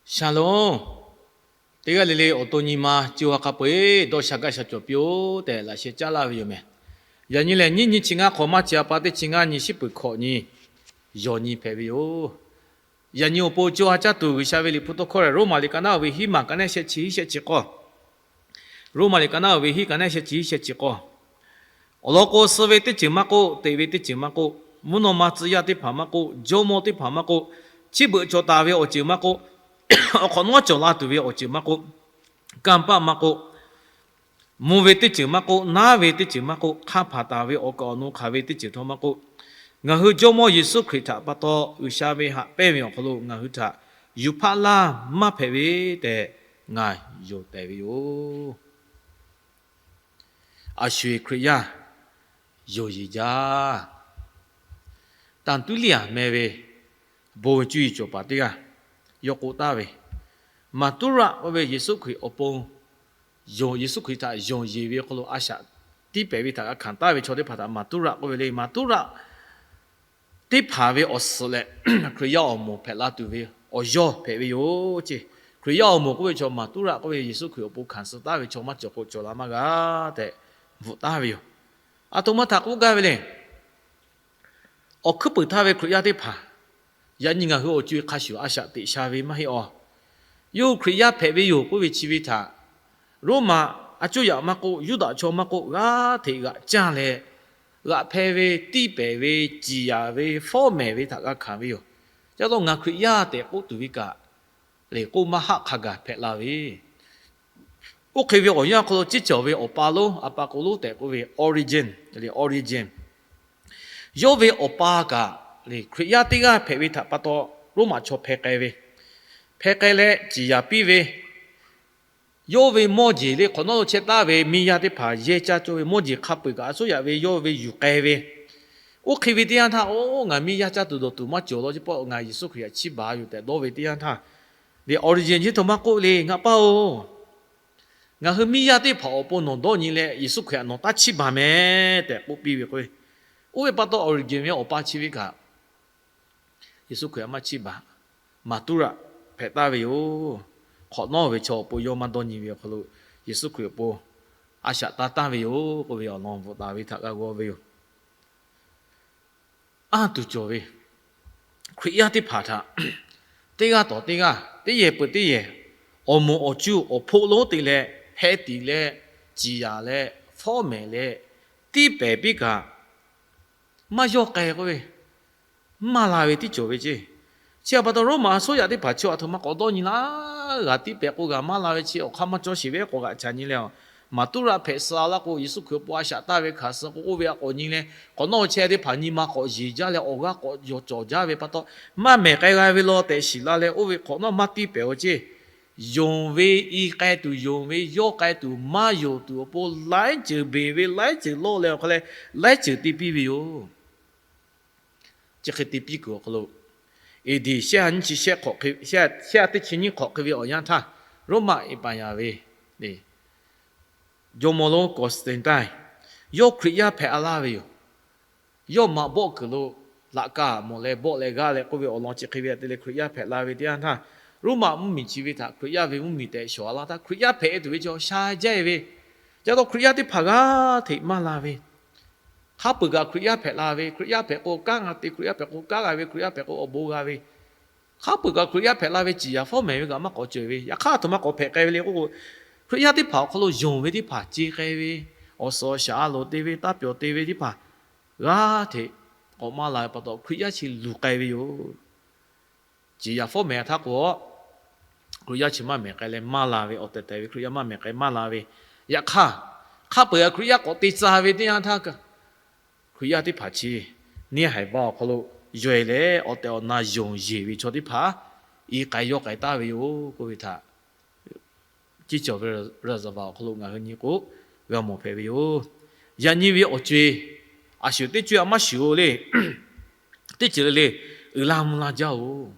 Shalom. Teˇ g'aˇ le le awˬ to nyi ma co ha hk'a peu-eˬ dawˇ sha gaˇ sha cawˬ piˇ-oˆ tehꞈ laꞈ sheh caˉ laˇ ve yoˬ meh. Yaꞈ nyi lehˬ, nyiˇ nyi chi ngaˇ hk'awꞈ maˇ chi a pa teˇ chi ngaˇ nyi shiˉ peuˬ hkawꞈ nyi yawˬ nyi hpehꞈ ve yoˬ. Yaꞈ nyi awˬ pon co ha caˇ tuˬ G'uiˬsha ve liꞈ hpu tawˇ hkawˇ lehˬ, Roˉmaꞈ liꞈ ka naˉ uiˍ ve hiˉ maˬ ka naˉ sheh chi hiˉ sheh chi k'awˇ. Roˉmaꞈ liꞈ ka naˉ uiˍ ve hiˉ ka naˉ sheh chi hiˉ sheh chi k'awˇ. Awˬ lawn k'o, suh ve teˇ ceuˬ maˇ k'oˆ, teꞈ ve teˇ ceuˬ maˇ k'oˆ, mvuhˇ naw ma tcuh yaˇ teˇ hpaˍ maˇ k'oˆ, jawˇmawˇ teˇ hpaˍ maˇ k'oˆ, chi beuꞈ cawˬ taˍ ve awˬ ceuˬ maˇ k'oˆ, awˬ hk'awꞈ nawˉ cawˬ la tuˬ ve awˬ ceuˬ maˇ k'oˆ, kanˇ paˆ maˇ k'oˆ, mvuh ve teˇ ceuˬ maˇ k'oˆ, naˉ ve teˇ ceuˬ maˇ k'oˆ, hk'a hpanˍ taˍ ve awˬ kaˍ awˬ nu hk'aˬ ve teˇ ceuˬ htawˇ maˇ k'oˆ, ngaˬ hui Jawˇmawˇ Yeˍsuˆ Hkriꞈ htaꞈ pa taw G'uiˬsha ve haꞈ pehnˇ ve awˬ hk'aw lo ngaˬ hui htaꞈ yuˬ hpaˆ laˇ maˇ hpehꞈ ve tehꞈ ngaˬ yonˍ tehꞈ ve yoˬ. A sho-eˬ Hkriꞈ yaˇ yonˍ yeˬ jaˇ. Tanˍtuˉliˇaˍ meh ve bon ve cuˇ yiˍ cawˬ paˍ teˇ g'aˇ yawˇ k'oˆ taˍ ve, Maˍtuˉraꞈ k'oˆ ve Yeˍsuˆ Hkriꞈ awˬ pon, Yeˍsuˆ Hkriꞈ htaꞈ yonˍ yeˬ ve awˬ hk'aw lo a shaꞈ tiˇ pehˍ ve htaꞈ g'a hkanˍ taˍ ve chaw teˇ hpaˍ htaꞈ Maˍtuˉraꞈ k'oˆ ve le. Maˍtuˉraꞈ teˇ hpaˍ ve awˬ suhˍ lehˬ, Hkriꞈ yaˇ awˬ moˍ hpehꞈ la tuˬ ve awˬ yawˇ hpehꞈ ve yoˬ ceˇ. Hkriꞈ yaˇ awˬ moˍ k'oˆ ve chaw Maˍtuˉraꞈ k'oˆ ve Yeˍsuˆ Hkriꞈ awˬ pon hkanˍ suh taˍ ve chaw maˇ cawˬ k'o cawˬ la maˇ g'a tehꞈ bvuhꞈ taˍ ve yoˬ. Aˬ htoꞈ ma htaꞈ k'oˆ gaˇ ve le. Awˬ hkuiˉ puiˍ htaˇ ve Hkriꞈ yaˇ teˇ hpaˍ, yaꞈ nyi ngaˬ hui awˬ co-e hk'a shuˍ a shaꞈ teꞈ sha ve maˇ heˆ awˬ. Yawˇ hui Hkriꞈ yaˇ hpehꞈ ve yoˬ k'oˆ ve chi ve htaꞈ Roˉmaꞈ a cuˇ yaꞈ maˇ k'oˆ, Yuˇdaꞈ chaw maˇ k'oˆ, g'aˇ hteꞈ g'aꞈ caˇ leh, g'aꞈ hpeh ve, tiˇ pehˍ ve, ciˍ yanˍ ve, fawˉ mehˍ ve htaꞈ g'a hkanˍ ve yoˬ. Ca taw ngaˬ Hkriꞈ yaˇ tehꞈ k'oˆ tuˬ ve kaꞈ, lehˬ k'oˆ maˇ haˆ hk'a gaˬ hpehꞈ la ve, oˇ hk'e ve awˬ yanˇ hk'aw lo ciˇ cawˬ ve awˬ pa lonˉ, a pa k'o lonˉ tehꞈ k'oˆ ve Origen, Origen, yawˇ ve awˬ pa kaꞈ lehˬ Hkriꞈ yaˇ teˇ g'aˇ hpehꞈ ve htaꞈ pa taw Roˉmaꞈ chaw hpeh k'ai ve, hpeh k'ai leh ciˍ yanˍ piˇ ve, yawˇ ve mawˇ jeˬ le hk'awꞈ nawˉ lo chehˇ taˍ ve miˇ yaˇ teˇ hpaˍ yehˇ caˇ cawˇ ve mawˇ jeˬ hk'a peu-eˬ kaꞈ a cuˇ yaꞈ ve yawˇ ve yuˬ k'ai ve, oˇ hk'e ve teˇ yanˇ htaˇ, oˇ ngaˬ miˇ yaˇ caˇ tuˬ dawˬ tuˬ maˇ cawˬ law, chi pawˆ ngaˬ Yeˍsuˆ Hkriꞈ htaꞈ chiˇ baˬ yoˬ tehꞈ dawˇ ve teˇ yanˇ htaˇ, lehˬ Origen chi htaꞈ maˇ k'oˆ le, Ngaˬ pa-oˬ, ngaˬ hui miˇ yaˇ teˇ hpaˍ awˬ pon nawˬ dawˇ nyi leh Yeˍsuˆ Hkriꞈ htaꞈ nawˬ taˇ chiˇ baˬ meh tehꞈ k'oˆ piˇ ve k'o, oˇ ve pa taw Origen ve awˬ pa chi ve kaꞈ Yeˍsuˆ Hkriꞈ htaꞈ maˇ chiˇ baˬ, Maˍtuˉraꞈ hpehꞈ taˍ ve yoˬ. Hk'awꞈ nawˉ ve chaw awˬ pon yawˇ maˇ dawˇ nyi ve awˬ hk'aw lo Yeˍsuˆ Hkriꞈ awˬ pon a shaꞈ taˇ tanˇ ve yoˬ k'oˆ ve awˬ lawn bvuhꞈ taˍ ve htaꞈ g'a g'aw ve yoˬ. Anˇ tuˬ cawˬ ve Hkriꞈ yaˇ teˇ hpaˍ htaꞈ teˇ g'aˇ tawˍ teˇ g'aˇ, teˇ yehˬ peuˬ teˇ yehˬ, awˬ moˍ awˬ cuˇ awˬ hpoˆ lonˉ te leh heh tiˍ leh ciˍ yanˍ leh fawˉ mehˍ leh tiˇ pehˍ piˇ kaꞈ maˇ yawˇ k'ai k'oˆ ve, maˇ la ve tiˉ cawˬ ve ceˇ. Chi htaꞈ pa taw Roˉmaꞈ a cuˇ yaꞈ teˇ hpaˍ chi aˬ htoꞈ ma k'awꞈ dawˇ nyi laˇ, g'a tiˇ pehˍ k'o g'a maˇ la ve chi awˬ hk'aˇ maˇ cawˇ sheˍ ve k'awꞈ g'aꞈ ca nyi leh, Maˍtuˉraꞈ hpehꞈ suh laˇ k'o Yeˍsuˆ Hkriꞈ awˬ pon a shaꞈ taˇ ve hkanˍ suh k'o oˇ ve a k'awꞈ nyi leh, hk'awꞈ nawˉ chehˇ teˇ hpaˍ nyi ma k'awꞈ yeˬ jaˇ leh awˬ g'aˇ k'awꞈ yaw cawˬ jaˇ ve pa taw, maˇ mehˍ k'ai g'a ve law tehꞈ shiˍ la leh oˇ ve hk'awꞈ nawˉ maˇ tiˇ pehˍ-o ceˇ. Yonˍ ve i k'ai tuˬ, yonˍ ve yawˇ k'ai tuˬ, maˇ yonˍ tuˬ awˬ pon laiˉ ceuˬ beˬ ve, laiˉ ceuˬ lawˇ leh awˬ hk'aw leh laiˉ ceuˬ te piˇ ve yoˬ. Chi hk'e te piˇ kuiˬ awˬ hk'aw lo, A D shehˆ ha nyiˇ chi shehˆ hk'awꞈ, shehˆ ha teˇ chi nyiˇ hk'awꞈ hk'e ve awˬ yanˇ htaˇ, Roˉmaꞈ iˍ paˍ yaˍ ve jawˇmawˇ lonˉ Constantine, yawˇ Hkriꞈ yaˇ hpehꞈ a laˇ ve yoˬ. Yawˇ maꞈ bawˆ kuiˬ lo laꞈ ka mawˬ leh bawˆ leh g'aˇ leh k'oˆ ve awˬ lawn chi hk'e ve htaꞈ te leh Hkriꞈ yaˇ hpehꞈ la ve teˇ yanˇ htaˇ, Roˉmaꞈ mvuhˇmiˬ chi ve htaꞈ Hkriꞈ yaˇ ve mvuhˇmiˬ tehꞈ shawˍ a laˇ htaˇ, Hkriꞈ yaˇ hpehꞈ tuˬ ve chaw sha jaˇ ve, ca taw Hkriꞈ yaˇ teˇ hpaˍ g'aˇ hteꞈ maˇ la ve, hk'a peu-eˬ kaꞈ Hkriꞈ yaˇ hpehꞈ la ve, Hkriꞈ yaˇ hpehꞈ k'o kanˉ g'a te, Hkriꞈ yaˇ hpehꞈ k'o kanˉ g'a ve, Hkriꞈ yaˇ hpehꞈ k'o awˬ bon g'a ve, hk'a peu-eˬ kaꞈ Hkriꞈ yaˇ hpehꞈ la ve ciˍ yanˍ fawˉ mehˍ ve kaꞈ maˇ k'awꞈ cawˬ ve, yaꞈ hk'aˇ aˬ htoꞈ ma k'awꞈ hpehꞈ k'ai ve le k'oˆ k'o, Hkriꞈ yaˇ teˇ hpaˍ awˬ hk'aw lo yonˍ ve teˇ hpaˍ ce k'ai ve, awˬ suhˍ awˬ shaˍ a loˍ te ve, taˇ pyawˬ te ve teˇ hpaˍ g'aˇ hteꞈ k'awꞈ maˇ la ve pa taw Hkriꞈ yaˇ chi luˬ k'ai ve yoˬ. Ciˍ yanˍ fawˉ mehˍ htaˇ k'o, Hkriꞈ yaˇ chi maˇ mehˍ k'ai leh maˇ la ve, awˬ tehˬ tehˬ ve Hkriꞈ yaˇ maˇ mehˍ k'ai maˇ la ve, yaꞈ hk'aˇ hk'a peu-eˬ Hkriꞈ yaˇ k'awꞈ te tcuh ve teˇ yanˇ htaˇ kaꞈ, Hkriꞈ yaˇ teˇ hpaˍ chi neˇ haiˬ va awˬ hk'aw lo yaweh leh awˬ tehˬ awˬ na yonˍ yeˬ ve chaw teˇ hpaˍ iˉ k'ai yawˇ k'ai taˍ ve yoˬ k'oˆ ve htaꞈ ciˇ cawˬ ve raˍzaˍvaˍ awˬ hk'aw lo ngaˬ hui nyi k'o g'a mawˬ hpehꞈ ve yoˬ. Yaꞈ nyi ve awˬ co-e, a shuˍ teˇ co-e a maˇ shuˍ-o le, teˇ ceuˬ le le uiˍ la mvuh la jaˇ-oˬ.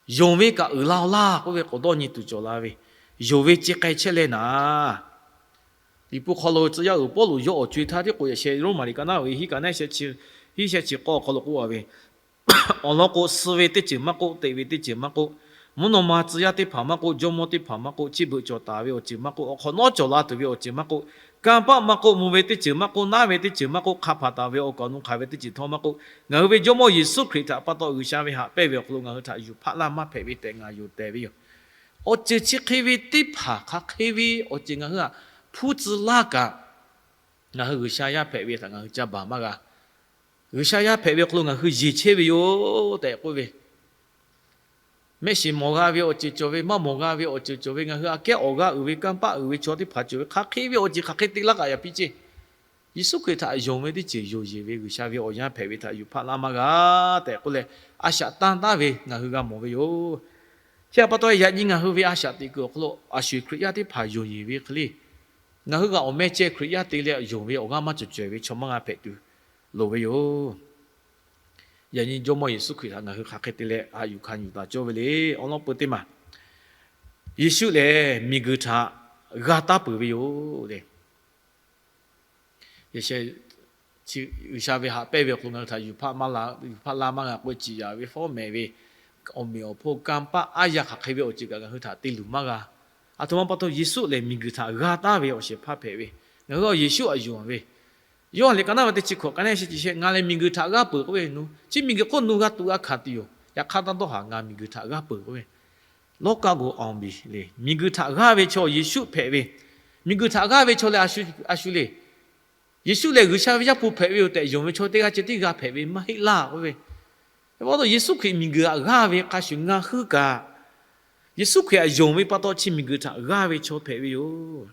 Yonˍ ve kaꞈ uiˍ la-o laˇ k'oˆ ve k'awꞈ dawˇ nyi tuˬ cawˬ la ve, yonˍ ve ce k'ai chehˇ leh naˍ. Liꞈ hpu hk'aw lo tcuh yaˇ uiˍ Pawˇluꞈ yawˇ awˬ co-e htaˇ tiˉ k'oꞈ yaꞈ sheh Roˉmaꞈ liꞈ ka naˉ ve hiˉ ka naˉ sheh chi, hiˉ sheh chi k'awˇ awˬ hk'aw lo k'oˆ a ve, awˬ lawn k'o, suh ve teˇ ceuˬ maˇ k'oˆ, teꞈ ve teˇ ceuˬ maˇ k'oˆ, mvuhˇ naw ma tcuh yaˇ teˇ hpaˍ maˇ k'oˆ, jawˇmawˇ teˇ hpaˍ maˇ k'oˆ, chi beuꞈ cawˬ taˍ ve awˬ ceuˬ maˇ k'oˆ, awˬ hk'awꞈ nawˉ cawˬ la tuˬ ve awˬ ceuˬ maˇ k'oˆ, kanˇ paˆ maˇ k'oˆ, mvuh ve teˇ ceuˬ maˇ k'oˆ, naˉ ve teˇ ceuˬ maˇ k'oˆ, hk'a hpaˍ taˍ ve awˬ kaˍ awˬ nu hk'aˬ ve teˇ ceuˬ htawˇ maˇ k'oˆ, ngaˬ hui ve Jawˇmawˇ Yeˍsuˆ Hkriꞈ htaꞈ pa taw G'uiˬsha ve haꞈ pehnˇ ve awˬ hk'aw lo ngaˬ hui htaꞈ yuˬ hpaˆ laˇ maˇ hpehꞈ ve tehꞈ ngaˬ yonˍ tehˬ ve yoˬ. Awˬ ceuˬ chi hk'e ve teˇ hpaˍ hk'aˬ hk'e ve awˬ ceuˬ ngaˬ hui htaꞈ hpuˇ tcuh laˇ kaꞈ, ngaˬ hui G'uiˬsha yaˇ hpehꞈ ve htaꞈ ngaˬ hui ca baˬ maˇ g'a. G'uiˬsha yaˇ hpehꞈ ve awˬ hk'aw lo ngaˬ hui yeˬ chehˇ ve yoˬ tehꞈ k'oˆ ve, mehˆ shiˍ mawˬ g'a ve awˬ ceuˬ cawˬ ve, maˇ mawˬ g'a ve awˬ ceuˬ cawˬ ve, ngaˬ hui aꞈ kehˉ awˬ g'aˇ uiˍ ve, kanˇ paˆ uiˍ ve chaw teˇ hpaˍ cawˬ ve, hk'aˬ hk'e ve awˬ ceuˬ hk'aˬ hk'e te laˇ kaꞈ yaꞈ piˇ ceˇ. Yeˍsuˆ Hkriꞈ htaꞈ yonˍ ve teˇ ceuˬ yonˍ yeˬ ve G'uiˬsha ve awˬ yanˇ hpehꞈ ve htaꞈ yuˬ hpaˆ laˇ maˇ g'a tehꞈ k'oˆ leh, a shaꞈ tanˇ taˉ ve ngaˬ hui g'a mawˬ ve yoˬ. Chi htaꞈ pa taw yaꞈ nyi ngaˬ hui ve a shaꞈ teꞈ kuiˬ awˬ hk'aw lo a sho eˬ Hkriꞈ yaˇ teˇ hpaˍ yonˍ yeˬ ve hk'e le, ngaˬ hui g'a awˬ meh ceh Hkriꞈ yaˇ te leh yonˍ ve awˬ g'aˇ maˇ cawˬ cawehˬ ve chaw maˇ g'a hpehꞈ tuˬ loˍ ve yoˬ. Yaꞈ nyi Jawˇmawˇ Yeˍsuˆ Hkriꞈ htaꞈ ngaˬ hui hk'aˬ hk'e te leh haꞈ yuˬ hkanˍ yuˬ taˍ cawˇ ve le. Awˬ lawn peu teˇ maˬ, Yeˍsuˆ lehˬ miˬguiˬ htaꞈ g'a taˉ peuˬ ve yoˬ le. G'uiˬsha ve haꞈ pehnˇ ve awˬ hk'aw lo ngaˬ hui htaꞈ yuˬ hpaˆ laˇ maˇ g'a k'oˆ ve, ciˍ yaꞈ ve fawˉ mehˍ ve, awˬ meꞈ awˬ hponˇ kanˇ paˆ aˉ yaˇ hk'aˬ hk'e ve awˬ ceuˬ kaꞈ ngaˬ hui htaꞈ te luˬ maˇ g'a. Aˬ htoꞈ ma pa taw Yeˍsuˆ lehˬ miˬguiˬ htaꞈ g'a taˉ ve awˬ shehˍ hpaˇ hpehꞈ ve, ngaˬ hui Yeˍsuˆ aꞈ yonˍ ve, Yoˇhanˬ liꞈ ka naˉ ve teˇ chi hkawꞈ ka neˉ shehˆ chi shehˆ, ngaˬ lehˬ miˬguiˬ htaꞈ g'aˇ peuˬ k'oˆ ve, chi miˬguiˬ hk'oˆ nu g'a tuꞈ g'a hkanˍ tuˬ yoˬ. Yaꞈ hk'aˇ taˇ dawˇ haˍ, ngaˬ miˬguiˬ htaꞈ g'aˇ peuˬ k'oˆ ve, lawˇ kaˇ go awˬ biˬ le. Miˬguiˬ htaꞈ g'aˇ ve chaw Yeˍsuˆ hpehꞈ ve, miˬguiˬ htaꞈ g'aˇ ve chaw lehˬ a shu le. Yeˍsuˆ lehˬ G'uiˬsha ve Yaˇ hpu hpehꞈ ve yoˬ tehꞈ yonˍ ve chaw teˇ g'aˇ ceh tiˉ g'a hpehꞈ ve maˇ heˆ laˇ k'oˆ ve, pa taw Yeˍsuˆ Hkriꞈ miˬguiˬ htaꞈ g'aˇ ve hk'a shuˍ ngaˬ hui kaꞈ, Yeˍsuˆ Hkriꞈ htaꞈ yonˍ ve pa taw chi miˬguiˬ htaꞈ g'aˇ ve chaw hpehꞈ ve yoˬ.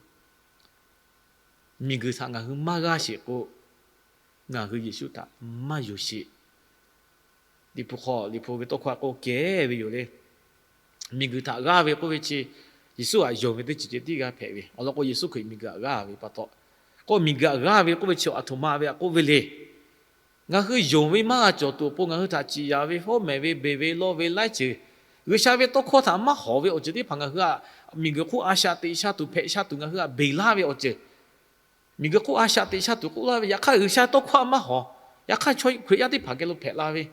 Miˬguiˬ htaꞈ ngaˬ hui maˇ g'aˇ sheˍ k'o, ngaˬ hui Yeˍsuˆ htaꞈ maˇ yonˍ sheˍ. Liꞈ hpu hk'aw, Liꞈ hpu ve tawˇ hkawˇ k'oˆ kehˬ ve yoˬ le. Miˬguiˬ htaꞈ g'aˇ ve k'oˆ ve chi, Yeˍsuˆ htaꞈ yonˍ ve teˇ ceuˬ ceh tiˉ g'a hpehꞈ ve awˬ lawn k'o, Yeˍsuˆ Hkriꞈ miˬguiˬ htaꞈ g'aˇ ve pa taw, k'o miˬguiˬ htaꞈ g'aˇ ve k'oˆ ve chi aˬ htoꞈ ma ve aꞈ k'oˆ ve le. Ngaˬ hui yonˍ ve maˇ g'a cawˬ tuˬ awˬ pon ngaˬ hui htaꞈ ciˍ yaꞈ ve fawˉ mehˍ ve, beˬ ve, lawˇ ve laiˉ ceuˬ, G'uiˬsha ve tawˇ hkawˇ htaꞈ maˇ hawˍ ve awˬ ceuˬ teˇ hpaˍ ngaˬ hui htaꞈ miˬguiˬ hk'oˆ a shaꞈ teꞈ sha tuˬ hpehꞈ sha tuˬ ngaˬ hui htaꞈ beˬ laˇ ve awˬ ceuˬ, miˬguiˬ hk'oˆ a shaꞈ teꞈ sha tuˬ k'oˆ laˇ ve, yaꞈ hk'aˇ G'uiˬsha tawˇ hkawˇ maˇ hawˍ. Yaꞈ hk'aˇ chaw Hkriꞈ yaˇ teˇ hpaˍ geh lo hpehꞈ la ve,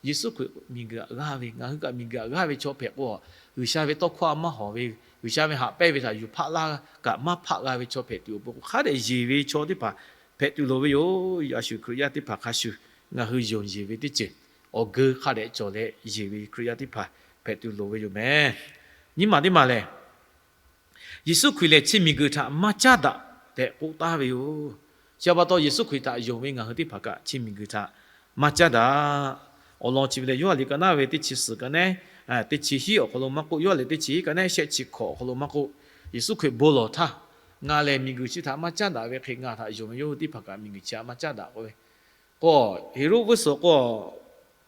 Yeˍsuˆ Hkriꞈ miˬguiˬ htaꞈ g'aˇ ve, ngaˬ hui kaꞈ miˬguiˬ htaꞈ g'aˇ ve chaw hpehꞈ k'o, G'uiˬsha ve tawˇ hkawˇ maˇ hawˍ ve, G'uiˬsha ve haꞈ pehnˇ ve htaꞈ yuˬ hpaˆ laˇ kaꞈ maˇ hpaˆ g'a ve chaw hpehꞈ tuˬ awˬ pon k'o, hk'a dehꞈ yeˬ ve chaw teˇ hpaˍ hpehꞈ tuˬ loˍ ve yoˬ. A shu Hkriꞈ yaˇ teˇ hpaˍ hk'a shuˍ ngaˬ hui yonˍ yeˬ ve teˇ ceuˬ awˬ geu hk'a dehꞈ cawˬ leh yeˬ ve Hkriꞈ yaˇ teˇ hpaˍ hpehꞈ tuˬ loˍ ve yoˬ meh. Nyiˇ maˬ teˇ maˬ lehˬ, Yeˍsuˆ Hkriꞈ lehˬ chi miˬguiˬ htaꞈ maˇ caˉ daꞈ tehꞈ k'oˆ taˍ ve yoˬ. Chi pa taw Yeˍsuˆ Hkriꞈ htaꞈ yonˍ ve ngaˬ hui teˇ hpaˍ kaꞈ chi miˬguiˬ htaꞈ maˇ caˉ daꞈ. Awˬ lawn chi ve lehˬ, Yoˇhanˬ liꞈ ka naˉ ve teˇ chi suhˍ ka neˉ, teˇ chi hiˉ awˬ hk'aw lo maˇ k'oˆ, Yoˇhanˬ liꞈ teˇ chi hiˉ ka neˉ shehˆ chi hkawꞈ awˬ hk'aw lo maˇ k'oˆ, Yeˍsuˆ Hkriꞈ bon lawˬ htaˇ, ngaˬ lehˬ miˬguiˬ chi htaꞈ maˇ caˉ daꞈ ve hk'e ngaˬ htaꞈ yonˍ ve yoˬ teˇ hpaˍ kaꞈ miˬguiˬ chi htaꞈ maˇ caˉ daꞈ k'oˆ ve, k'o, Heˍroˆ g'uˇ suhˍ k'o,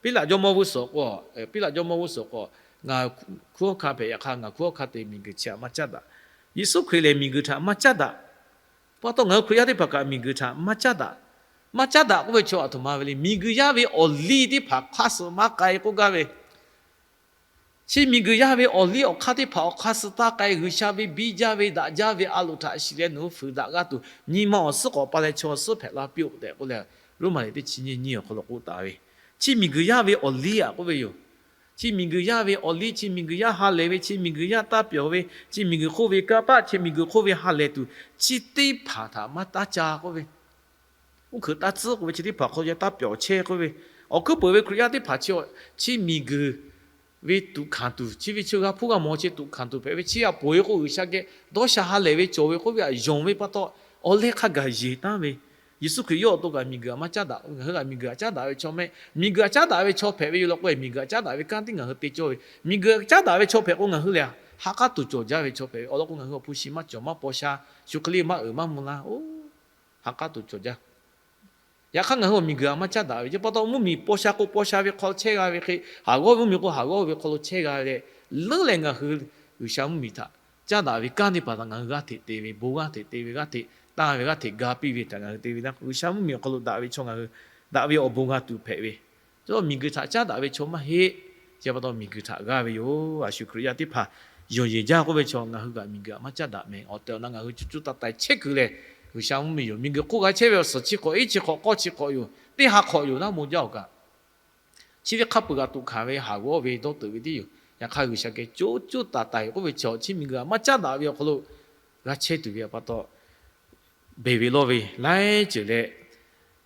Piˉlaꞈ jawˇmawˇ g'uˇ suhˍ k'o, Piˉlaꞈ jawˇmawˇ g'uˇ suhˍ k'o, ngaˬ hkunˉ hawˉ hkanˇ hpehꞈ, yaꞈ hk'aˇ ngaˬ hkunˉ hawˉ hkanˇ te miˬguiˬ chi htaꞈ maˇ caˉ daꞈ. Yeˍsuˆ Hkriꞈ lehˬ miˬguiˬ htaꞈ maˇ caˉ daꞈ. Pa taw ngaˬ hui Hkriꞈ yaˇ teˇ hpaˍ kaꞈ miˬguiˬ htaꞈ maˇ caˉ daꞈ. Maˇ caˉ daꞈ k'oˆ ve chaw aˬ htoꞈ ma ve le, miˬguiˬ yaˇ ve awˬ liˇ teˇ hpaˍ hk'aˇ suh maˇ k'ai k'oˆ gaˇ ve, chi miˬguiˬ yaˇ ve awˬ liˇ awˬ hk'aˇ teˇ hpaˍ awˬ hk'aˇ suh taˇ k'ai, G'uiˬsha ve biˇ jaˇ ve daꞈ jaˇ ve a loˍ htaꞈ shiˍ leh nawˬ hui fuiˍ daꞈ g'aˇ tuˬ nyi ma awˬ suhˉ k'awꞈ pa leh chaw awˬ suhˉ hpehꞈ la piˇ-oˆ tehꞈ k'oˆ leh, Roˉmaꞈ liꞈ teˇ chi nyiˇ nyiˇ awˬ hk'aw lo k'oˆ taˍ ve, chi miˬguiˬ yaˇ ve awˬ liˇ aꞈ k'oˆ ve yoˬ. Chi miˬguiˬ yaˇ ve awˬ liˇ, chi miˬguiˬ yaˇ ha lehˬ ve, chi miˬguiˬ yaˇ taˇ pyawˬ ve, chi miˬguiˬ hk'oˆ ve kanˇ paˆ, chi miˬguiˬ hk'oˆ ve ha lehˬ tuˬ, chi teˇ hpaˍ htaꞈ maˇ taˇ ca k'oˆ ve, uˉ hkeuꞈ taˇ tcuhˉ k'oˆ ve, chi teˇ hpaˍ hk'aw lo yaˇ taˇ pyawˬ chehˇ k'oˆ ve, awˬ hkuiˉ peuˬ ve Hkriꞈ yaˇ teˇ hpaˍ chi, chi miˬguiˬ ve tuꞈ hkanˍ tuˬ, chi ve chi g'a hpuˇ g'a mawˬ chi tuꞈ hkanˍ tuˬ hpehꞈ ve, chi aꞈ poˬ ve k'o G'uiˬsha geh dawˇ sha ha lehˬ ve cawˬ ve k'oˆ ve aꞈ yonˍ ve pa taw, awˬ leh hk'a gaˬ yeˬ taˍ ve. Yeˍsuˆ Hkriꞈ yawˇ awˬ to kaꞈ miˬguiˬ htaꞈ maˇ caˉ daꞈ. Ngaˬ hui kaꞈ miˬguiˬ htaꞈ caˉ daꞈ ve chaw mehˆ, miˬguiˬ htaꞈ caˉ daꞈ ve chaw hpehꞈ ve yoˬ law k'o, miˬguiˬ htaꞈ caˉ daꞈ ve kanˉ tiˉ ngaˬ hui te cawˇ ve. Miˬguiˬ htaꞈ caˉ daꞈ ve chaw hpehꞈ k'o ngaˬ hui lehˬ ha k'aˉ tuˬ cawˬ jaˇ ve chaw hpehꞈ ve. Awˬ lawn k'o ngaˬ hui awˬ hpu shi maˇ cawˬ maˇ paw sha, shu hk'e le maˇ uiˍ maˇ mvuh laˇ-oˬ. Ha k'aˉ tuˬ cawˬ jaˇ. Yaꞈ hk'aˇ ngaˬ hui awˬ miˬguiˬ htaꞈ maˇ caˉ daꞈ ve, chi pa taw mvuhˇmiˬ paw sha k'o paw sha ve hk'aw lo chehˇ g'a ve hk'e, haˍ g'awˇ mvuhˇmiˬ k'o haˍ g'awˇ ve hk'aw lo chehˇ g'a ve leh, leuˉ leh ngaˬ hui G'uiˬsha mvuhˇmiˬ htaꞈ caˉ daꞈ ve kanˉ teˇ hpaˍ htaꞈ ngaˬ hui g'aˇ hteꞈ te ve, bon g'aˇ hteꞈ te ve, g'aˇ hteꞈ tanˇ ve, g'aˇ hteꞈ ga piˇ ve htaꞈ ngaˬ hui te ve na, G'uiˬsha mvuhˇmiˬ awˬ hk'aw lo daꞈ ve chaw ngaˬ hui daꞈ ve awˬ bon g'a tuˬ hpehꞈ ve, chi miˬguiˬ htaꞈ caˉ daꞈ ve chaw maˇ heˆ. Chi pa taw miˬguiˬ htaꞈ g'aˇ ve yoˬ. A shu Hkriꞈ yaˇ teˇ hpaˍ yonˍ yeˬ jaˇ k'oˆ ve chaw ngaˬ hui kaꞈ miˬguiˬ htaꞈ maˇ caˉ daꞈ meh. Awˬ tehˬ awˬ na ngaˬ hui cuˇ cuˇ taiˍ taiˍ chehˇ kuiˬ lehˬ, G'uiˬsha mvuhˇmiˬ yoˬ. Miˬguiˬ hk'oˆ g'a chehˇ ve awˬ suhˍ chi hk'awꞈ iˉ chi hk'awꞈ k'awˇ chi hk'awꞈ yoˬ. Teˇ ha hk'awꞈ yoˬ naˉ mo jaˇ-oˬ kaꞈ, chi ve hk'a peuˬ g'a tuꞈ hkanˍ ve haˍ g'awˇ ve dawˇ teuꞈ ve tiˉ yoˬ. Yaꞈ hk'aˇ, G'uiˬsha geh coˇ coˇ taiˍ taiˍ k'oˆ ve chaw chi miˬguiˬ htaꞈ maˇ caˉ daꞈ ve awˬ hk'aw lo g'a chehˇ tuˬ ve awˬ pa taw, beˬ ve lawˇ ve laiˉ ceuˬ leh,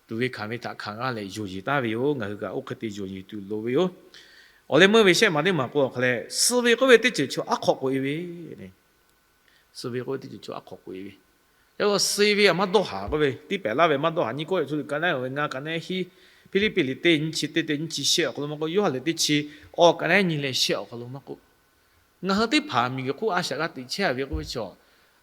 tuˬ ve hkanˍ ve htaꞈ hkanˍ g'a leh yonˍ yeˬ taˍ ve yoˬ. Ngaˬ hui kaꞈ oˇ hk'e te yonˍ yeˬ tuˬ loˍ ve yoˬ. Awˬ leh meuˇ ve shehˆ maˬ teˇ maˬ k'o awˬ hk'a leh, suh ve k'oˆ ve teˇ ceuˬ chaw aˉ hk'awꞈ k'oꞈ e ve suh ve k'oˆ ve teˇ ceuˬ chaw aˉ hk'awꞈ k'oꞈ e ve. Yaꞈ suh ve a maˇ dawˇ haˍ k'oˆ ve, teˇ pehˍ laˇ ve maˇ dawˇ haˍ. Nyiˇ Kawˇrenˍhtuˆ liꞈ ka naˉ ve ngaˇ, ka naˉ hiˉ, Hpiˇliˇpiˆ liꞈ teˇ nyiˇ chi teˇ, teˇ nyiˇ chi shehˆ awˬ hk'aw lo maˇ k'oˆ, Yoˇhanˬ liꞈ teˇ chi awˬ, ka naˉ nyiˇ leh shehˆ awˬ hk'aw lo maˇ k'oˆ, ngaˬ hui teˇ hpaˍ miˬguiˬ hk'oˆ a shaꞈ g'a teꞈ chehˇ a ve k'oˆ ve chaw,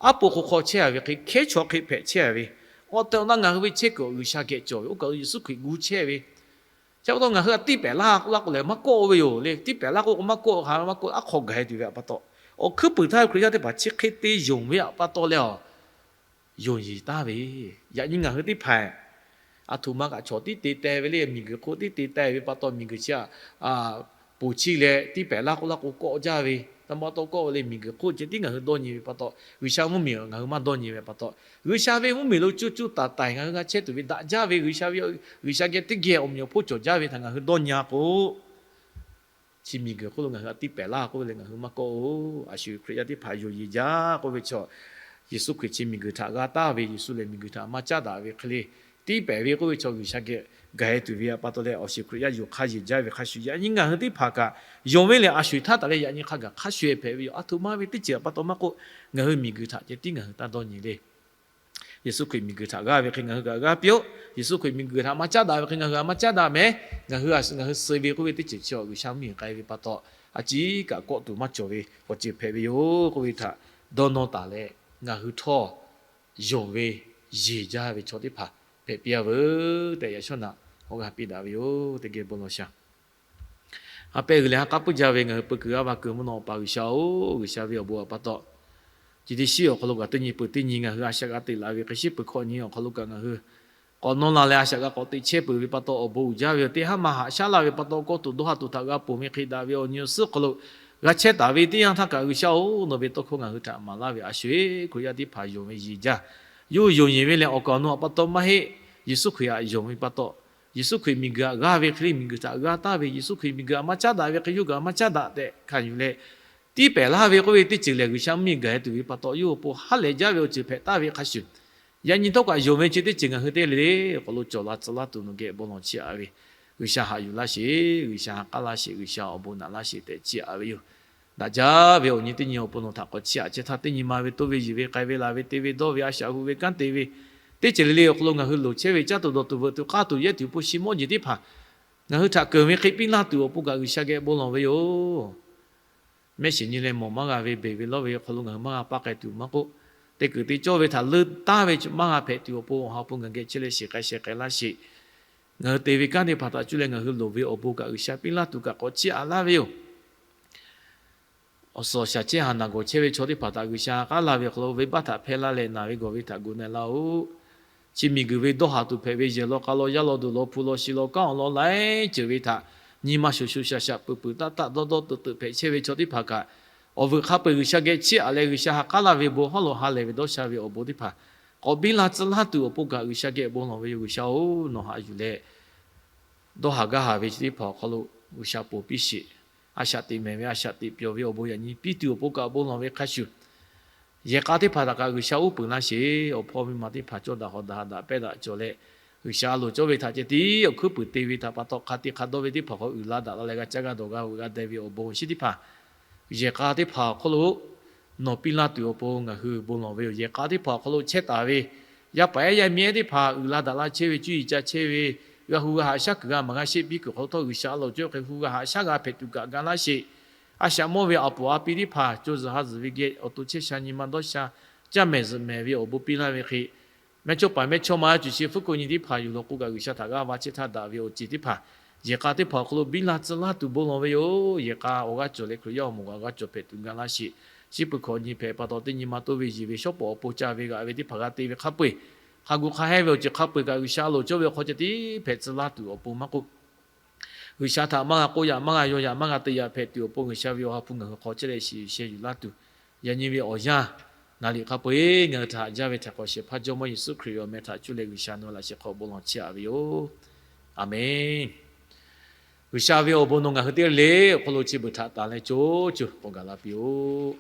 aˉ po hk'aw hk'aw chehˇ a ve hk'e, hkehˉ chaw hk'e hpehꞈ chehˇ a ve, awˬ tehˬ awˬ na ngaˬ hui ve chehˇ kuiˬ G'uiˬsha geh cawˬ ve, oˇ kaꞈ Yeˍsuˆ Hkriꞈ gu chehˇ ve, chi pa taw ngaˬ hui a tiˇ pehˍ laˇ k'oˆ laˇ k'o lehˬ maˇ kawˆ ve yoˬ le. Tiˇ pehˍ laˇ k'oˆ k'o maˇ kawˆ, hk'aˬ maˇ kawˆ, aˉ hk'aw gaˬ e tuˬ ve awˬ pa taw, awˬ hkuiˉ puiˍ htaˇ Hkriꞈ yaˇ teˇ hpaˍ chi hk'e te yonˍ ve awˬ pa taw leh a, yonˍ yeˬ taˍ ve. Yaꞈ nyi ngaˬ hui teˇ hpaˍ aˬ htoꞈ ma kaꞈ chaw tiˉ te teh ve le. Miˬguiˬ hk'oˆ tiˉ te teh ve pa taw, miˬguiˬ chi a ponˬ chi leh tiˇ pehˍ laˇ k'oˆ laˇ k'o kawˆ jaˇ ve, a ma taw kawˆ ve le. Miˬguiˬ hk'oˆ ceh tiˉ ngaˬ hui dawˇ nyi ve pa taw, G'uiˬsha mvuhˇmiˬ ngaˬ hui maˇ dawˇ nyi ve pa taw, G'uiˬsha ve mvuhˇmiˬ lo coˇ coˇ taiˍ taiˍ ngaˬ hui g'a chehˇ tuˬ ve daꞈ jaˇ ve, G'uiˬsha ve, G'uiˬsha geh teˇ geh awˬ meꞈ awˬ hponˇ cawˬ jaˇ ve htaꞈ ngaˬ hui dawˇ nyi a k'o, chi miˬguiˬ hk'oˆ lo ngaˬ hui a tiˇ pehˍ laˇ k'oˆ ve leh ngaˬ hui maˇ kawˆ-oˬ. A shu Hkriꞈ yaˇ teˇ hpaˍ yonˍ yeˬ jaˇ k'oˆ ve chaw, Yeˍsuˆ Hkriꞈ chi miˬguiˬ htaꞈ g'a taˍ ve, Yeˍsuˆ lehˬ miˬguiˬ htaꞈ maˇ caˉ daꞈ ve hk'e le, tiˇ pehˍ ve k'oˆ ve chaw G'uiˬsha geh gaˬ e tuˬ ve awˬ pa taw leh, awˬ shiˍ Hkriꞈ yaˇ yonˍ hk'a yeˬ jaˇ ve hk'a shuˍ, yaꞈ nyi ngaˬ hui teˇ hpaˍ kaꞈ yonˍ ve lehˬ a shu htaˇ taˍ leh yaꞈ nyi hk'a gaˬ hk'a shuˍ hpehꞈ ve yoˬ. Aˬ htoꞈ ma ve teˇ ceuˬ awˬ pa taw maˇ k'oˆ, ngaˬ hui miˬguiˬ htaꞈ ceh tiˉ ngaˬ hui taˇ dawˇ nyi le. Yeˍsuˆ Hkriꞈ miˬguiˬ htaꞈ g'aˇ ve hk'e ngaˬ hui kaꞈ g'aˇ piˇ-oˆ. Yeˍsuˆ Hkriꞈ miˬguiˬ htaꞈ maˇ caˉ daꞈ ve hk'e ngaˬ hui a maˇ caˉ daꞈ mehˍ. Ngaˬ hui a, ngaˬ hui suh ve k'oˆ ve teˇ ceuˬ chi G'uiˬsha mvuhˇmiˬ k'ai ve pa taw, a ciˉ kaꞈ kawˆ tuˬ maˇ cawˬ ve awˬ ceuˬ hpehꞈ ve yoˬ k'oˆ ve htaꞈ dawˇ nawˇ taˍ leh, ngaˬ hui htawˇ yonˍ ve yeˬ jaˇ ve chaw teˇ hpaˍ hpehꞈ piˇ a veuˬ tehꞈ yaꞈ shawˉ naꞈ awˬ g'aˇ piˇ daꞈ ve yoˬ. Teˇ geh bon lawˬ sha. A pehˇ g'uiˬ leh ha k'aˉ puiˉ jaˇ ve ngaˬ hui peu kuiˬ g'aˇ va kuiˬ mvuhˇ naw Awˬ pa G'uiˬsha-oˬ, G'uiˬsha ve awˬ bon awˬ pa taw, chi teˇ shiˉ awˬ hk'aw lo kaꞈ teˇ nyi peuˬ teˇ nyi ngaˬ hui a shaꞈ g'a teꞈ laˬ ve hk'e, shiˉ peuˬ hkawꞈ nyi awˬ hk'aw lo kaꞈ ngaˬ hui k'awꞈ nawˇ la leh a shaꞈ g'a k'awꞈ teꞈ chehˇ peuˬ ve pa taw awˬ bon uiˍ jaˇ ve yoˬ. Teˇ haˉ ma haꞈ shaˉ laˇ ve pa taw, kawˇ tuˬ dawˇ ha tuˬ htaꞈ g'a ponˬ ve hk'e daꞈ ve awˬ nyi awˬ suhˉ hk'aw lo g'a chehˇ taˍ ve teˇ yanˇ htaˇ kaꞈ G'uiˬsha-oˬ, nawˬ ve tawˇ hkawˇ ngaˬ hui htaꞈ maˍ laˇ ve a shu-eˬ Hkriꞈ yaˇ teˇ hpaˍ yonˍ ve yeˬ jaˇ. Yawˇ hui yonˍ yeˬ ve lehˬ awˬ kaˍ awˬ nu awˬ pa taw maˇ heˆ. Yeˍsuˆ Hkriꞈ htaꞈ yonˍ ve pa taw, Yeˍsuˆ Hkriꞈ miˬguiˬ htaꞈ g'aˇ ve hk'e le miˬguiˬ htaꞈ g'a taˍ ve, Yeˍsuˆ Hkriꞈ miˬguiˬ htaꞈ maˇ caˉ daꞈ ve hk'e yawˇ hui kaꞈ maˇ caˉ daꞈ tehꞈ hkanˍ yuˬ leh, tiˇ pehˍ laˇ ve k'oˆ ve teˇ ceuˬ lehˬ G'uiˬsha mvuhˇmiˬ gaˬ e tuˬ ve pa taw yawˇ hui awˬ pon ha lehˬ jaˇ ve awˬ ceuˬ hpehꞈ taˍ ve hk'a shuˍ, yaꞈ nyi htawˇ kaꞈ yonˍ ve chi teˇ ceuˬ ngaˬ hui teˇ le le awˬ hk'aw lo cawˬ la tcuh laˇ tuˬ nawˬ geh bon lawˬ chiˇ aꞈ ve, G'uiˬsha haꞈ yuˬ laˇ sheˍ, G'uiˬsha haꞈ k'aˉ laˇ sheˍ, G'uiˬsha awˬ bon naꞈ laˇ sheˍ tehꞈ chiˇ aꞈ ve yoˬ. Daꞈ jaˇ ve awˬ nyi teˇ nyi awˬ pon nawˬ htaꞈ k'awꞈ chiˇ aꞈ chehˇ htaˇ, teˇ nyi ma ve toˇ ve yuˬ ve k'ai ve laˬ ve te ve dawˇ ve a shaꞈ hu ve kanˉ te ve teˇ ceuˬ le le awˬ hk'aw lo ngaˬ hui loˍ chehˇ ve caˇ tuˬ dawˬ tuˬ veuꞈ tuˬ k'aˇ tuˬ yehˇ tuˬ awˬ pon shi mawˇ jeˬ teˇ hpaˍ ngaˬ hui htaꞈ keunˍ ve hk'e piˇ laˇ tuˬ awˬ pon kaꞈ G'uiˬsha geh bon lawˬ ve yoˬ. Mehˆ shiˍ nyi leh mawˬ maˇ g'a ve beˬ ve lawˇ ve awˬ hk'aw lo ngaˬ hui maˇ g'a paˇ k'ai tuˬ maˇ k'oˆ, teˇ kuiˬ te cawˇ ve htaꞈ leuˉ taˍ ve maˇ g'a hpehꞈ tuˬ awˬ pon awˬ ha awˬ pon ngaˬ geh chehˇ leh shiˍ k'ai sheh k'ai laˇ sheˍ. Ngaˬ hui te ve kanˉ teˇ hpaˍ htaꞈ cuˇ leh ngaˬ hui loˍ ve awˬ bon kaꞈ G'uiˬsha piˇ laˇ tuˬ kaꞈ k'awꞈ chiˇ aꞈ laˇ ve yoˬ. Awˬ suhˍ awˬ shaˍ chehˇ haˍ naˬ gawˬ chehˇ ve chaw teˇ hpaˍ htaꞈ G'uiˬsha k'aˉ laˇ ve awˬ hk'aw lo venˇbaˆ htaꞈ hpehˇ laˇ leh naˬ ve gawˬ ve htaꞈ gu na-e laˇ-oˆ. Chi miˬguiˬ ve dawˇ haˍ tuˬ hpehꞈ ve yehˬ law k'a law yaˇ law duˬ law hpu law shi law kanˉ awˬ lawn laiˉ ceuˬ ve htaꞈ nyi ma shuˍ shuˍ shaˍ shaˍ peuˬ peuˬ taˆ taˆ dawˇ dawˇ teuꞈ teuꞈ hpehꞈ chehˇ ve chaw teˇ hpaˍ kaꞈ, awˬ vuiˬ hk'a peu-eˬ G'uiˬsha geh chiˇ aꞈ leh G'uiˬsha ha k'aˉ laˇ ve bon hawˉ lo ha lehˬ ve dawˇ sha ve awˬ bon teˇ hpaˍ k'awꞈ biˇ la tcuh laˇ tuˬ awˬ pon kaꞈ G'uiˬsha geh bon lawˬ ve yoˬ. G'uiˬsha-oˬ, nawˬ haꞈ yuˬ leh dawˇ haˍ gaˇ haˍ ve chi teˇ hpaˍ awˬ hk'aw lo G'uiˬsha ponˬ piˇ sheˍ. A shaꞈ teꞈ mehˍ ve a shaꞈ teꞈ pyawˬ ve awˬ bon yaꞈ nyi piˇ tuˬ awˬ pon kaꞈ bon lawˬ ve hk'a shuˍ, yehˬ k'a teˇ hpaˍ htaꞈ kaꞈ G'uiˬsha uˉ peunˍ laˇ sheˍ. Awˬ hpawˇ miˇ ma teˇ hpaˍ cawˇ daꞈ hawˍ daꞈ ha daꞈ pehˇ daꞈ cawˬ leh, G'uiˬsha a loˍ cawˇ ve htaꞈ ceh tiˉ awˬ hkuiˉ puiˍ te ve htaꞈ pa taw hk'a te hk'a dawˇ ve teˇ hpaˍ hk'aw uiˍ la daꞈ la leh g'a caˇ g'a dawˬ g'a veuꞈ g'a deh ve awˬ bon chi teˇ hpaˍ, yehˬ k'a teˇ hpaˍ awˬ hk'aw lo nawˬ piˇ laˇ tuˬ awˬ pon ngaˬ hui bon lawˬ ve yoˬ. Yehˬ k'a teˇ hpaˍ awˬ hk'aw lo chehˇ taˍ ve yaˇ paˍ ehˉ yaˇ miˇ ehˉ teˇ hpaˍ uiˍ la daꞈ la chehˇ ve cuˇ yiˍ ca chehˇ ve, g'a hu g'a haꞈ shaˉ kuiˬ g'a maˍ g'a sheˆ piˇ kuiˬ hk'aw lo htawˇ G'uiˬsha a loˍ cawˇ hk'e hu g'a haꞈ shaˉ g'a hpehꞈ tuˬ kaꞈ ga laˇ sheˍ. A shaꞈ mawˇ ve a poˍ a pi teˇ hpaˍ co zuhˬ ha zuhˬ ve geh awˬ to chehˇ sha nyi ma dawˇ sha, caˇ mehˍ zuhꞈ mehˍ ve awˬ bon piˇ laˇ ve hk'e, mehˇchawˇpaˍ mehˇchawˇma cuˬ shi hpfuhˇ hkuˆ nyi teˇ hpaˍ yuˬ lawˬ k'o kaꞈ G'uiˬsha htaꞈ g'aˇ va chehˇ htaˇ daꞈ ve awˬ ceˬ teˇ hpaˍ, yehˬ k'a teˇ hpaˍ awˬ hk'aw lo biˇ la tcuh laˇ tuˬ bon lawˬ ve yoˬ. Yehˬ k'a awˬ g'aˇ cawˬ leh Hkriꞈ yaˇ awˬ moˍ g'aˇ g'aˇ cawˬ hpehꞈ tuˬ ga laˇ sheˍ. Chi beuꞈ hkawꞈ nyi hpehꞈ pa taw teˇ nyi ma toˇ ve yeˬ ve shawˉ pawˍ awˬ pon ca ve g'aꞈ ve teˇ hpaˍ g'a te ve hk'a peu-eˬ, hk'a gu hk'a hehnˇ ve awˬ ceuˬ hk'a peu-eˬ kaꞈ G'uiˬsha a loˍ cawˇ ve awˬ hk'aw ceh tiˉ hpehꞈ tcuh laˇ tuˬ awˬ pon maˇ k'oˆ, G'uiˬsha htaꞈ maˇ g'a k'oˆ yaꞈ maˇ g'a yaw yaꞈ maˇ g'a te yaꞈ hpehꞈ tuˬ awˬ pon G'uiˬsha ve awˬ ha hpu ngaˬ hui hk'aw chehˇ leh shiˍ yuˬ sheh yuˬ laˇ tuˬ, yaꞈ nyi ve awˬ yanˇ naˍ liꞈ hk'a peu-eˬ ngaˬ hui htaꞈ haꞈ jaˇ ve htaꞈ hk'awꞈ shehˍ hpaˇ Jawˇmawˇ Yeˍsuˆ Hkriꞈ ve awˬ meh htaꞈ cuˇ leh G'uiˬsha nawˬ laꞈ sheh hk'aw bon lawˬ chiˇ aꞈ ve yoˬ. Aˬmenˍ. G'uiˬsha ve awˬ bon nawˬ ngaˬ hui teˇ g'aˇ le awˬ hk'aw lo chi beuꞈ htaꞈ tanˍ leh co co peuˬ gaˬ la piˇ-oˆ.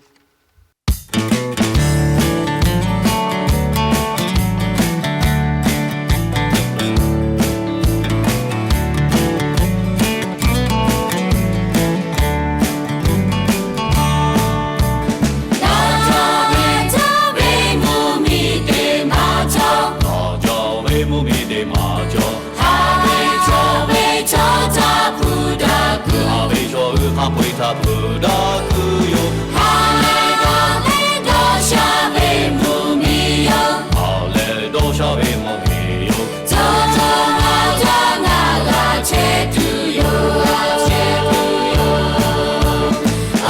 Dawˇ jaˇ ve mvuhˇmiˬ te maˇ cawˬ. Dawˇ jaˇ ve mvuhˇmiˬ te maˇ cawˬ. Haꞈ ve chaw ve chaw htaꞈ hpu daꞈ kuiˬ. Haꞈ ve chaw hui hk'a peu-eˬ htaꞈ hpu daꞈ kuiˬ yoˬ. Haꞈ leh dawˇ sha ve mvuhˇmiˬ yoˬ. Haꞈ leh dawˇ sha ve mvuhˇmiˬ yoˬ. Cawˬ cawˬ ngaˬ cawˬ ngaˬ g'a chehˇ tuˬ yoˬ.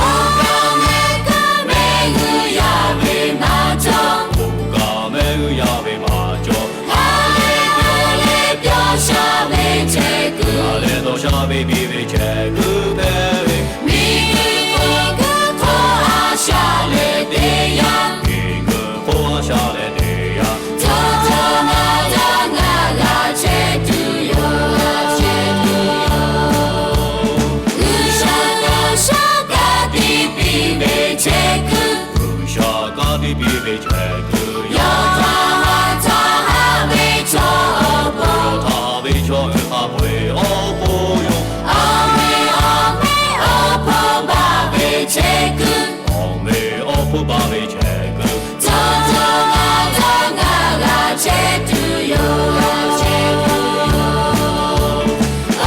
Oˇ kaꞈ mehˆ kuiˬ mehˆ g'uiˬ yaˇ ve maˇ cawˬ. Oˇ kaꞈ mehˆ g'uiˬ yaˇ ve maˇ cawˬ. Haꞈ leh dawˇ leh pyawˇ sha ve chehˇ kuiˬ. Haꞈ leh dawˇ sha ve piˇ ve chehˇ kuiˬ hpehꞈ ve. Miˬguiˬ hk'oˆ a shaꞈ leh teˇ yanˇ. Miˬguiˬ hk'oˆ a shaꞈ leh teˇ yanˇ. Cawˬ cawˬ ngaˬ cawˬ ngaˬ g'a chehˇ tuˬ yoˬ. G'uiˬsha dawˇ sha kaꞈ tiˇ piˇ ve chehˇ kuiˬ. G'uiˬsha kaꞈ tiˇ piˇ ve chehˇ kuiˬ. Yawˇ htaꞈ haꞈ htaˇ haꞈ ve chaw awˬ pon. Haꞈ ve chaw hui hk'a peu-eˬ awˬ pon yoˬ. Awˬ meꞈ awˬ meꞈ awˬ hpon baˬ ve chehˇ kuiˬ. Awˬ meꞈ awˬ hpon baˬ ve chehˇ kuiˬ. Cawˬ cawˬ ngaˬ cawˬ ngaˬ g'a chehˇ tuˬ yoˬ.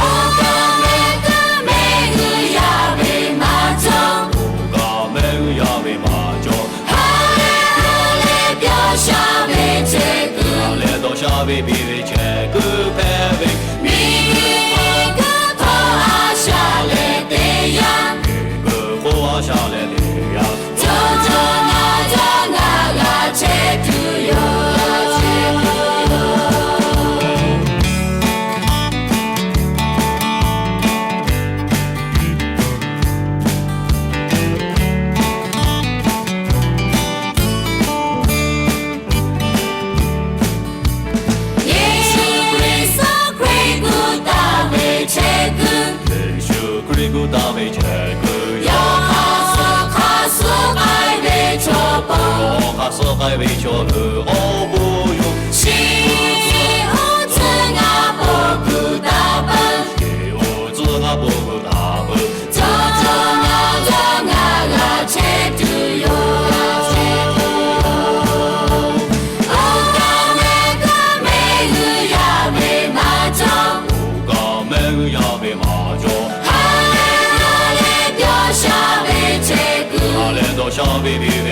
Oˇ kaꞈ mehˆ kuiˬ mehˆ g'uiˬ yaˇ ve maˇ cawˬ. Oˇ kaꞈ mehˆ g'uiˬ yaˇ ve maˇ cawˬ. Haꞈ leh dawˇ leh pyawˇ sha ve chehˇ kuiˬ. Haꞈ leh dawˇ sha ve piˇ ve chehˇ kuiˬ hpehꞈ ve. Miˬguiˬ hk'oˆ a shaꞈ leh teˇ yanˇ. Miˬguiˬ hk'oˆ a shaꞈ leh teˇ yanˇ. Cawˬ cawˬ ngaˬ cawˬ ngaˬ g'a chehˇ tuˬ yoˬ. Yeˍsuˆ Hkriꞈ suh Hkriꞈ gu taˍ ve chehˇ kuiˬ. Yeˍsuˆ Hkriꞈ gu taˍ ve chehˇ kuiˬ. Yawˇ hk'a suh hk'a suh k'ai ve chaw pon. Yawˇ hk'a suh k'ai ve chaw hui awˬ pon yoˬ. Shiˍ oˇ tcuhˉ ngaˬ pon gu taˍ peuˬ. Shiˍ oˇ tcuhˉ ngaˬ pon gu taˍ peuˬ. Cawˬ cawˬ ngaˬ cawˬ ngaˬ g'a chehˇ tuˬ yoˬ. Oˇ kaꞈ mehˆ kuiˬ mehˆ g'uiˬ yaˇ ve maˇ cawˬ. Oˇ kaꞈ mehˆ g'uiˬ yaˇ ve maˇ cawˬ. Haꞈ leh dawˇ leh pyawˇ sha ve chehˇ kuiˬ. Haꞈ leh dawˇ sha ve piˇ ve